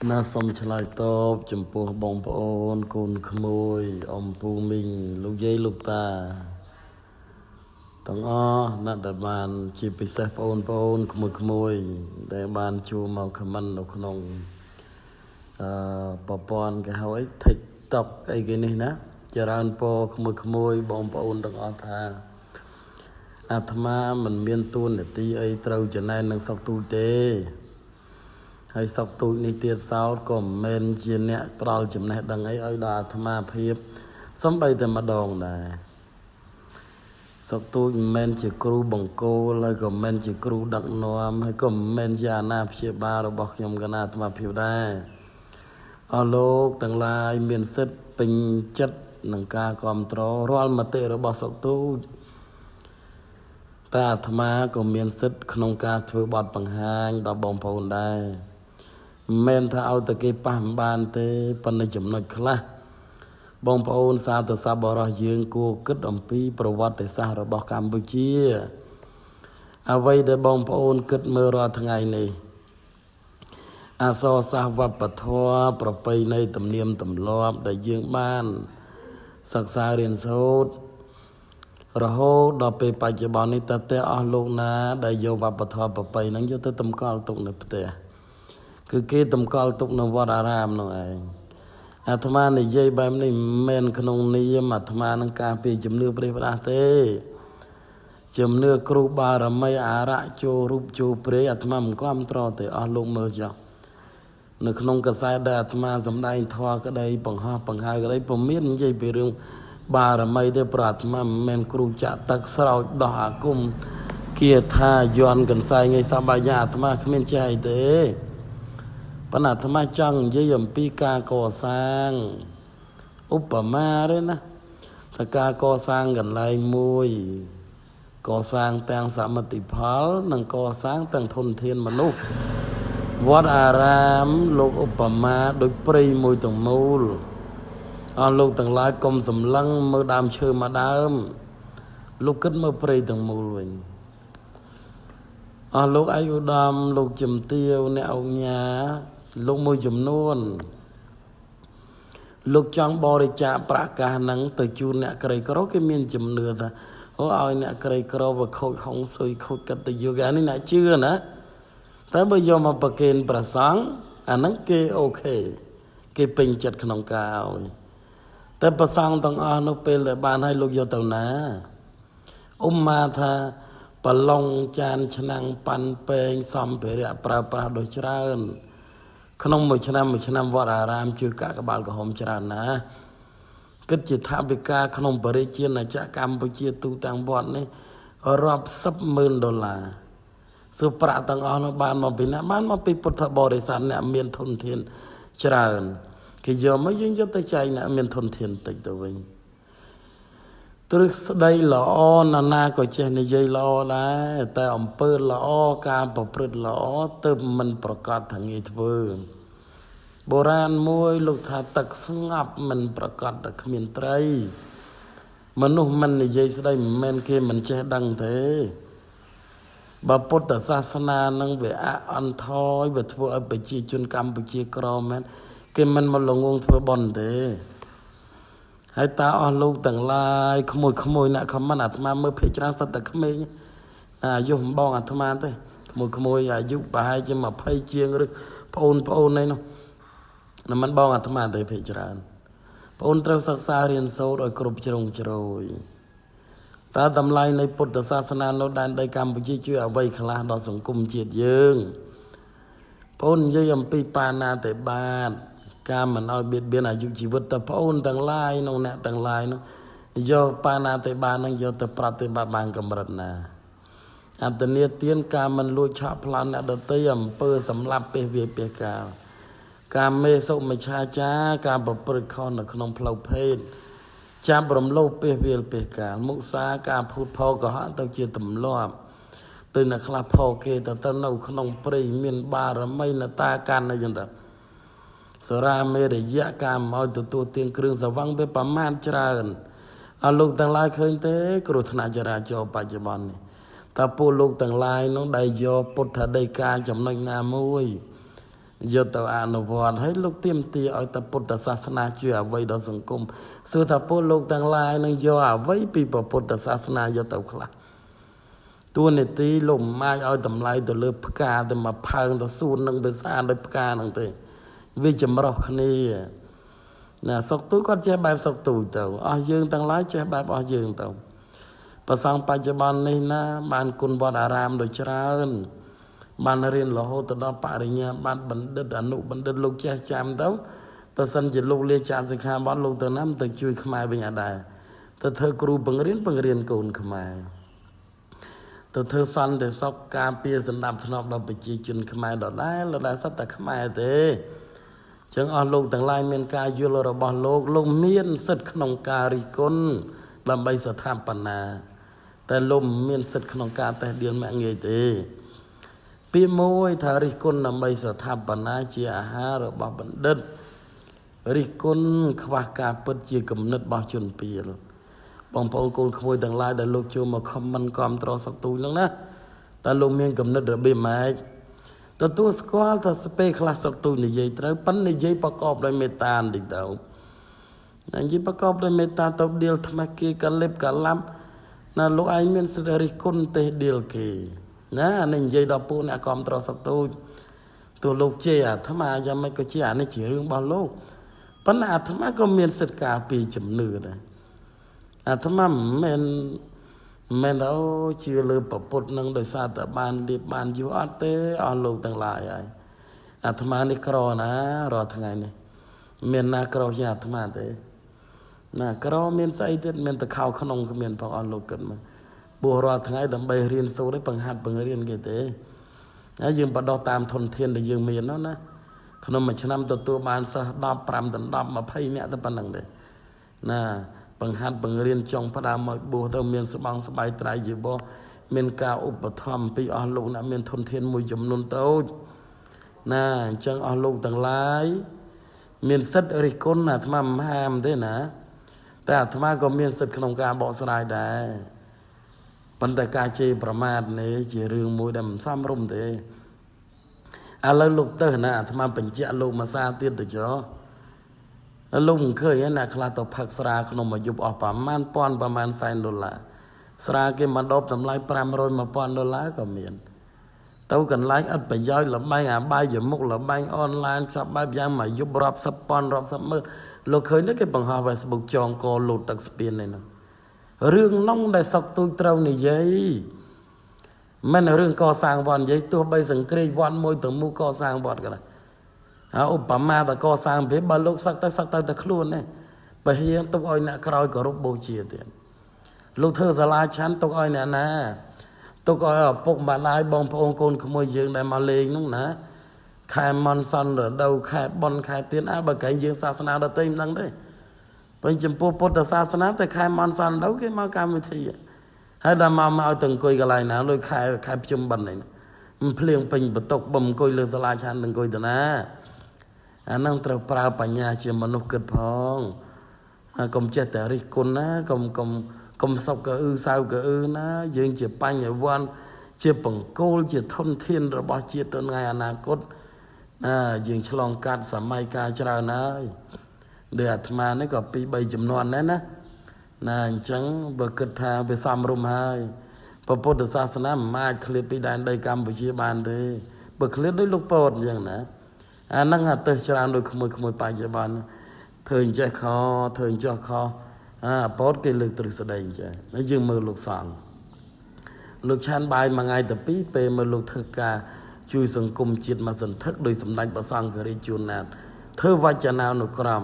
ណាសូមឆ្លើយតបចំពោះបងប្អូនកូនក្មួយអំពូមីងលោកយាយលោកតាទាំងអស់ណាស់ដែលបានជាពិសេសបងប្អូនក្មួយក្មួយដែលបានជួលមក comment នៅក្នុងអឺប្រព័ន្ធគេហៅអី TikTok អីគេនេះណាចរើនពរក្មួយក្មួយបងប្អូនទាំងអស់ថាអាត្មាមិនមានទួនាទីអីត្រូវចំណែននឹងសុកទូចទេ ហើយសុកទូចនេះទៀតសោតក៏មិនមែនជាអ្នកផ្ដល់ចំណេះដឹងអីឲ្យដល់អាត្មាភាពសំបីតែម្ដងដែរសុកទូចមិនមែនជាគ្រូបង្គោលហើយក៏មិនមែនជាគ្រូដឹកនាំហើយក៏មិនមែនជាអាណាព្យាបាលរបស់ខ្ញុំកណាអាត្មាភាពដែរអស់លោកទាំងឡាយមានសិទ្ធិពេញចិត្តនឹងការគ្រប់គ្រងរាល់មតិរបស់សុកទូចតែអាត្មាក៏មានសិទ្ធិក្នុងការធ្វើបទបង្ហាញដល់បងប្អូនដែរ មិនមែនថាឲ្យតែគេប៉ះមិនបានទេប៉ុន្តែចំណុចខ្លះបងប្អូនសាធុសប្បុរសយើងគួរគិតអំពីប្រវត្តិសាស្ត្ររបស់កម្ពុជាអ្វីដែលបងប្អូនគិតមើលរាល់ថ្ងៃនេះអក្សរសាស្ត្រវប្បធម៌ប្រពៃណីទំនៀមទម្លាប់ដែលយើងបានសិក្សារៀនសូត្ររហូតដល់ពេលបច្ចុប្បន្ននេះតើតើអស់លោកណាដែលយកវប្បធម៌ប្រពៃហ្នឹងយកទៅតម្កល់ទុកនៅផ្ទះគឺគេតម្កល់ទុកនៅវត្តអារាមនោះឯងអាត្មានិយាយបែបនេះមិនមែនក្នុងនាមអាត្មានឹងការពីជំនឿព្រះផ្ដាស់ទេជំនឿគ្រូបារមីអារៈចូលរូបចូលព្រៃអាត្មាមិនគាំទ្រទេអស់លោកមើលចុះនៅក្នុងកសែតដែលអាត្មាសម្ដែងធម៌ក្តីបង្ហោះបង្ហើក្តីពុំមាននិយាយពីរឿងបារមីទេព្រោះអាត្មាមិនមែនគ្រូចាក់ទឹកស្រោចដោះអាគមគាថាយន់កន្សែងឯសបាយាអាត្មាគ្មានចេះអីទេប៉ុន្តែអាត្មាចង់និយាយអំពីការកសាងឧបមាទេណាថាការកសាងកន្លែងមួយកសាងទាំងសមិទ្ធផល និងកសាងទាំងធនធានមនុស្សវត្តអារាមលោកឧបមាដូចព្រៃមួយទាំងមូលអស់លោកទាំងឡាយកុំសម្លឹងមើលដើមឈើមួយដើមលោកគិតមើលព្រៃទាំងមូលវិញអស់លោកឯកឧត្តមលោកជំទាវអ្នកអង្គញាលោកមួយចំនួនលោកចង់បរិច្ចាគប្រាក់កាសហ្នឹងទៅជូនអ្នកក្រីក្រគេមានជំនឿថាអូឲ្យអ្នកក្រីក្រវាខូចហុងស៊ុយខូចកតញ្ញូគេអានេះអ្នកជឿណាតែបើយកមកប្រគេនព្រះសង្ឃអាហ្នឹងគេអូខេគេពេញចិត្តក្នុងការឲ្យតែព្រះសង្ឃទាំងអស់នោះពេលដែលបានឲ្យលោកយកទៅណាឧបមាថាប្រឡងចានឆ្នាំងប៉ាន់ពែងសម្ភារៈប្រើប្រាស់ដូចច្រើនក្នុងមួយឆ្នាំមួយឆ្នាំវត្តអារាមជួយកាកបាទក្រហមច្រើនណាស់គិតជាថវិកាក្នុងបរិជាណាចក្រកម្ពុជាទូទាំងវត្តនេះរាប់សិបម៉ឺនដុល្លារសួរប្រាក់ទាំងអស់នោះបានមកពីណាបានមកពីពុទ្ធបរិស័ទអ្នកមានធនធានច្រើនគេយកមកយើងយកទៅចែកអ្នកមានធនធានតិចទៅវិញទ្រឹស្ដីល្អណានាក៏ចេះនិយាយល្អដែរតែអំពើល្អការប្រព្រឹត្តល្អទើបមិនប្រកាសថាងាយធ្វើបុរាណមួយលោកថាទឹកស្ងប់មិនប្រកាសថាគ្មានត្រីមនុស្សមិននិយាយស្ដីមិនមែនគេមិនចេះដឹងទេបើពុទ្ធសាសនានឹងវាអអន់ថយវាធ្វើឲ្យប្រជាជនកម្ពុជាក្រមែនគេមិនមកល្ងងធ្វើបុណ្យទេហើយតើអស់លោកទាំងឡាយក្មួយក្មួយអ្នកខមមិនអាត្មាមើលភេកច្រើនសិតតែក្មេងអាយុមិនបងអាត្មាទេក្មួយក្មួយអាយុប្រហែលជា20ជាងឬប្អូនប្អូននេះនោះមិនបងអាត្មាទេភេកច្រើនប្អូនត្រូវសិក្សារៀនសូត្រឲ្យគ្រប់ជ្រុងជ្រោយតើតម្លៃនៃពុទ្ធសាសនានៅដែនដីកម្ពុជាជួយអ្វីខ្លះដល់សង្គមជាតិយើងប្អូននិយាយអំពីបាណាតិបាតការមិនឲ្យបៀតបៀនអាយុជីវិតតប្អូនទាំងឡាយនោះអ្នកទាំងឡាយនោះយកបាណាតិបាតនឹងយកទៅប្រតិបត្តិបានកម្រិតណាអត្តនីទានការមិនលួចឆក់ប្លន់អ្នកដទៃអំពើសម្លាប់ពេះវាពេះកាលការមេសុមិឆាចារការប្រព្រឹត្តខុសនៅក្នុងផ្លូវភេទចាប់រំលោភពេះវាលពេះកាលមុសាការភូតផលកុហកទៅជាទម្លាប់ដោយអ្នកខ្លះផលគេទៅនៅក្នុងព្រៃមានបារមីនតាកាន់អីចឹងទៅសរាមេរយៈការមកទទួលទានគ្រឿងសង្វឹងវាប្រមាណច្រើនអស់លោកទាំងឡាយឃើញទេគ្រោះថ្នាក់ចរាចរណ៍បច្ចុប្បន្ននេះតើពួកលោកទាំងឡាយនោះដែលយកពុទ្ធដីកាចំណុចណាមួយ យកទៅអនុវត្តហើយលោកទៀមទាឲ្យតែពុទ្ធសាសនាជាអ្វីដល់សង្គមសួរថាពលលោកទាំងឡាយនឹងយកអ្វីពីពុទ្ធសាសនាយកទៅខ្លះតួនាទីលោកមិនអាចឲ្យតម្លៃទៅលើផ្កាទៅមកផើងទៅសួននឹងវាស្អាតដោយផ្កាហ្នឹងទេវាចម្រុះគ្នាណាសុកទូចគាត់ចេះបែបសុកទូចទៅអស់យើងទាំងឡាយចេះបែបអស់យើងទៅប្រសងបច្ចុប្បន្ននេះណាបានគុណវត្តអារាមដូចច្រើនបានរៀនរហូតទៅដល់បរិញ្ញាបត្របណ្ឌិតអនុបណ្ឌិតលោកចេះចាំទៅបើសិនជាលោកលាចាកសិក្ខាបទលោកទៅណាទៅជួយខ្មែរវិញអត់ដែរទៅធ្វើគ្រូបង្រៀនបង្រៀនកូនខ្មែរទៅធ្វើសន្តិសុខការពារសម្ដាប់ធ្នាប់ដល់ប្រជាជនខ្មែរដដែលដដែលសត្វតែខ្មែរទេចឹងអស់លោកទាំងឡាយមានការយល់របស់លោកលោកមានសិទ្ធិក្នុងការរិះគន់ដើម្បីស្ថាបនាតែលោកមិនមានសិទ្ធិក្នុងការតេះដៀលមាក់ងាយទេពាក្យមួយថារិះគន់ដើម្បីស្ថាបនាជាអាហាររបស់បណ្ឌិតរិះគន់ខ្វះការពិតជាគំនិតរបស់ជនពីលបងប្អូនកូនក្មួយទាំងឡាយដែលលោកចូលមកខមមិនគាំទ្រសុកទូចហ្នឹងណាតើលោកមានគំនិតរបៀបម៉េចទទួលស្គាល់ថាពេលខ្លះសុកទូចនិយាយត្រូវប៉ិននិយាយប្រកបដោយមេត្តាបន្តិចទៅនិយាយប្រកបដោយមេត្តាទៅដៀលថ្មេះគេកលិបកឡាប់ណាលោកឯងមានសិទ្ធិរិះគន់ទេដៀលគេណាអានេះនិយាយដល់ពួកអ្នកគាំទ្រសុកទូចទោះលោកជេរអាត្មាយ៉ាងម៉េចក៏ជាអានេះជារឿងរបស់លោកប៉ុន្តែអាត្មាក៏មានសិទ្ធិការពារជំនឿដែរអាត្មាមិនមែនថាអូជឿលើពពុទ្ធនឹងដោយសារតែបានលៀបបានយូរអត់ទេអស់លោកទាំងឡាយហើយអាត្មានេះក្រណារាល់ថ្ងៃនេះមានណាក្រជាងអាត្មាទេណាក្រមានស្អីទៀតមានតែខោក្នុងគ្មានផងអស់លោកគិតមកបួសរាល់ថ្ងៃដើម្បីរៀនសូត្រឲ្យបង្ហាត់បង្រៀនគេទេហើយយើងបដោះតាមធនធានដែលយើងមាននោះណាក្នុងមួយឆ្នាំទទួលបានសិស្ស10 5ដល់10 20នាក់ទៅប៉ុណ្្នឹងទេណាបង្ហាត់បង្រៀនចង់ផ្ដើមឲ្យបួសទៅមានស្បង់ស្បៃត្រៃជីវរមានការឧបត្ថម្ភពីអស់លោកអ្នកមានធនធានមួយចំនួនតូចណាអញ្ចឹងអស់លោកទាំងឡាយមានសិទ្ធិរិះគន់អាត្មាមិនហាមទេណាតែអាត្មាក៏មានសិទ្ធិក្នុងការបកស្រាយដែរប៉ុន្តែការជេរប្រមាថនេះជារឿងមួយដែលមិនសមរម្យទេឥឡូវលោកទៅណាអាត្មាបញ្ជាក់លោកមួយសារទៀតទៅចុះលោកមិនឃើញទេអ្នកខ្លះទៅផឹកស្រាក្នុងមួយយប់អស់ប្រមាណពាន់ប្រមាណសែនដុល្លារស្រាគេមកដបតម្លៃ500 1000ដុល្លារក៏មានទៅកន្លែងឥតប្រយោជន៍លបែងអាបាយជាមុខលបែងអនឡាញសពបែបយ៉ាងមួយយប់រាប់សិបពាន់រាប់សិបម៉ឺនលោកឃើញទេគេបង្ហោះ Facebook ចងកលូតទឹកស្ពាននេះនោះរឿងនងដែលសុកទូចត្រូវនិយាយមិនរឿងកសាងវត្តនិយាយទោះបីសង្គ្រាចវត្តមួយទៅមុខកសាងវត្តក៏ដោយហើយឧបមាតកសាងពេលបើលោកសឹកទៅសឹកទៅតែខ្លួនទេបើហ៊ានទុកឲ្យអ្នកក្រោយគោរពបូជាទៀតលោកធ្វើសាលាឆាន់ទុកឲ្យអ្នកណាទុកឲ្យឪពុកម្ដាយបងប្អូនកូនក្មួយយើងដែលមកលេងនោះណាខែមនសន្នរដូវខែបុណ្យខែទៀនអើបើកែងយើងសាសនាដទៃមិនដឹងទេប៉ុន្តែចំពោះពុទ្ធសាសនាតែខែមនសន្នរដូវគេមកកម្មវិធីហើយដល់មកឲ្យទៅអង្គុយកន្លែងណាដូចខែខែភ្ជុំបិណ្ឌនេះមិនភ្លៀងពេញបន្ទុកបំអង្គុយលើសាលាឆាន់អង្គុយទៅណាអានឹងត្រូវប្រើបញ្ញាជាមនុស្សគិតផងកុំចេះតែរិះគន់ណាកុំកុំកុំសុកកអ៊ឺសៅកអ៊ឺណាយើងជាបញ្ញវន្តជាបង្គោលជាធនធានរបស់ជាតិទៅថ្ងៃអនាគតណាយើងឆ្លងកាត់សម័យកាលច្រើនហើយដូចអាត្មានេះក៏2 3ចំនួនដែរណាណាអញ្ចឹងបើគិតថាវាសមរម្យហើយពុទ្ធសាសនាមិនអាចឃ្លាតពីដែនដីកម្ពុជាបានទេបើឃ្លាតដូចលោកពតអញ្ចឹងណាអាហ្នឹងអាទិសច្រើនដូចក្មួយក្មួយបច្ចុប្បន្នធ្វើអញ្ចេះខធ្វើអញ្ចោះខអាពតគេលើកទ្រឹស្ដីអញ្ចេះហើយយើងមើលលោកសង្ឃលោកឆានបាយមួយថ្ងៃទៅពីរពេលមើលលោកធ្វើការជួយសង្គមជាតិមកសន្ធឹកដោយសម្ដេចព្រះសង្ឃរាជជួនណាតធ្វើវចនានុក្រម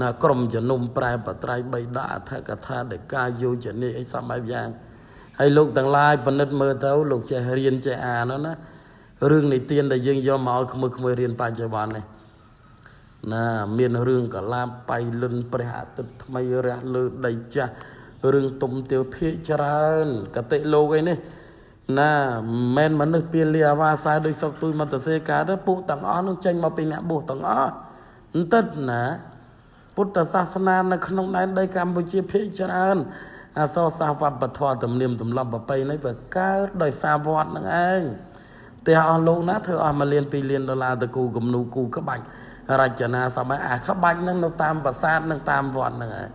ណាក្រមជំនុំប្រែបត្រៃបីដកអដ្ឋកថាដីកាយោជនីអីសពបែបយ៉ាងហើយលោកទាំងឡាយពិនិត្យមើលទៅលោកចេះរៀនចេះអានណារឿងនិទានដែលយើងយកមកឲ្យក្មួយៗរៀនបច្ចុប្បន្ននេះណាមានរឿងកលាបបៃលិនព្រះអាទិត្យថ្មីរះលើដីចាស់រឿងទុំទាវភាកច្រើនកតិលោកអីនេះណាមិនមែនមនុស្សពាលាអាវាសាដោយសុកទូចមន្តសេកាទេពួកទាំងអស់នោះចេញមកពីអ្នកបួសទាំងអស់បន្តិចណាពុទ្ធសាសនានៅក្នុងដែនដីកម្ពុជាភាកច្រើនអសរសាស្ត្រវប្បធម៌ទំនៀមទម្លាប់ប្រពៃណីវាកើតដោយសារវត្តនឹងឯង ទះអស់លោកណាធ្វើអស់1លាន2លានដុល្លារទៅគូគំនូគូក្បាច់រចនាសម័យអាក្បាច់ហ្នឹងនៅតាមប្រាសាទនិងតាមវត្តហ្នឹងឯង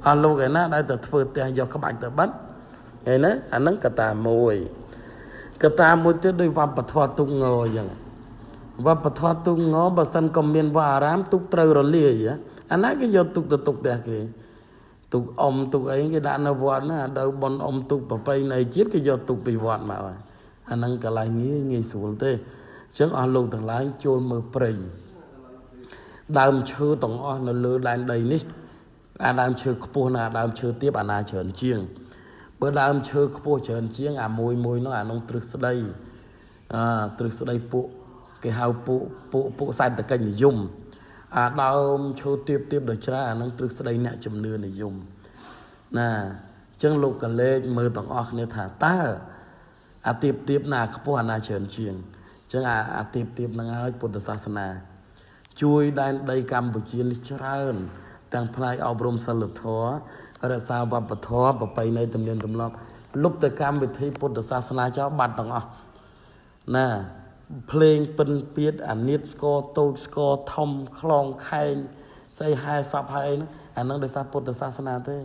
អស់លោកឯណាដែលទៅធ្វើផ្ទះយកក្បាច់ទៅបិទឃើញណាអាហ្នឹងកត្តាមួយកត្តាមួយទៀតដូចវប្បធម៌ទុកងអញ្ចឹងវប្បធម៌ទុកងបើសិនក៏មានវត្តអារាមទុកត្រូវរលាយអាណាគេយកទុកទៅទុកផ្ទះគេទុកអុំទុកអីគេដាក់នៅវត្តណាដល់ប៉ុនអុំទុកប្រពៃណីជាតិគេយកទុកពីវត្តមកអាហ្នឹងកន្លែងងាយងាយស្រួលទេអញ្ចឹងអស់លោកទាំងឡាយចូលមើលព្រៃដើមឈើទាំងអស់នៅលើដែនដីនេះអាដើមឈើខ្ពស់ណាដើមឈើទាបអាណាច្រើនជាងបើដើមឈើខ្ពស់ច្រើនជាងអាមួយមួយនោះអានោះទ្រឹស្ដីអទ្រឹស្ដីពួកគេហៅពួកពួកពួកសេដ្ឋកិច្ចនិយមអាដើមឈើទាបទាបដល់ច្រើនអានឹងទ្រឹស្ដីអ្នកជំនឿនិយមណាអញ្ចឹងលោកកលេចមើលទាំងអស់គ្នាថាតើអាទៀបទៀបណាខ្ពស់អាណាច្រើនជាងអញ្ចឹងអាទៀបទៀបហ្នឹងហើយពុទ្ធសាសនាជួយដែនដីកម្ពុជានេះច្រើនទាំងផ្នែកអប់រំសិលធម៌រក្សាវប្បធម៌ប្រពៃណីទំនៀមទម្លាប់លុបទៅកម្មវិធីពុទ្ធសាសនាចោលបាត់ទាំងអស់ណាភ្លេងពិនពៀតអានៀតស្គរតូចស្គរធំខ្លងខែងស្អីហែសពហែអីហ្នឹងអាហ្នឹងដោយសារពុទ្ធសាសនាទេ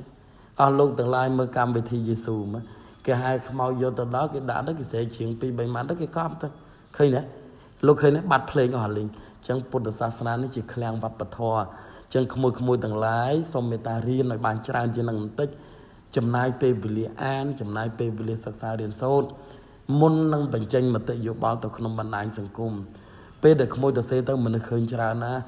អស់លោកទាំងឡាយមើលកម្មវិធីយេស៊ូមកគេហៅខ្មោចយកទៅដល់គេដាក់ទៅគេស្រែកជាង2 3ម៉ាត់ទៅគេកប់ទៅឃើញទេលោកឃើញទេបាត់ភ្លេងអស់លីងអញ្ចឹងពុទ្ធសាសនានេះជាឃ្លាំងវប្បធម៌អញ្ចឹងក្មួយក្មួយទាំងឡាយសូមមេត្តារៀនឲ្យបានច្រើនជាងនឹងបន្តិចចំណាយពេលវេលាអានចំណាយពេលវេលាសិក្សារៀនសូត្រមុននឹងបញ្ចេញមតិយោបល់ទៅក្នុងបណ្ដាញសង្គមពេលដែលក្មួយទៅសេទៅមនុស្សឃើញច្រើនណាស់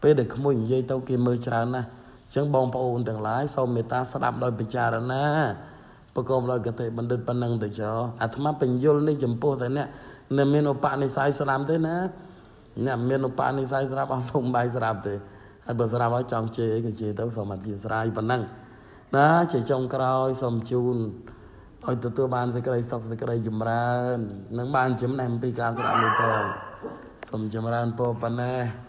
ពេលដែលក្មួយនិយាយទៅគេមើលច្រើនណាស់អញ្ចឹងបងប្អូនទាំងឡាយសូមមេត្តាស្ដាប់ដោយពិចារណាប្រកបដោយកតិបណ្ឌិតប៉ុណ្ណឹងទៅចោអាត្មាបញ្យលនេះចំពោះតែអ្នកនៅមានឧបនិស្ស័យស្ដាប់ទេណាអ្នកមានឧបនិស្ស័យស្រាប់អស់លោកមិនបាយស្រាប់ទេហើយបើស្រាប់ហើយចង់ជេរអីក៏ជេរទៅសូមអធិស្ឋានប៉ុណ្ណឹងណាជាចុងក្រោយសូមជូនឲ្យទទួលបានសេចក្តីសុខសេចក្តីចម្រើននិងបានចំណេះអំពីការស្ដាប់នេះផងសូមចម្រើនពរប៉ុណ្ណេះ។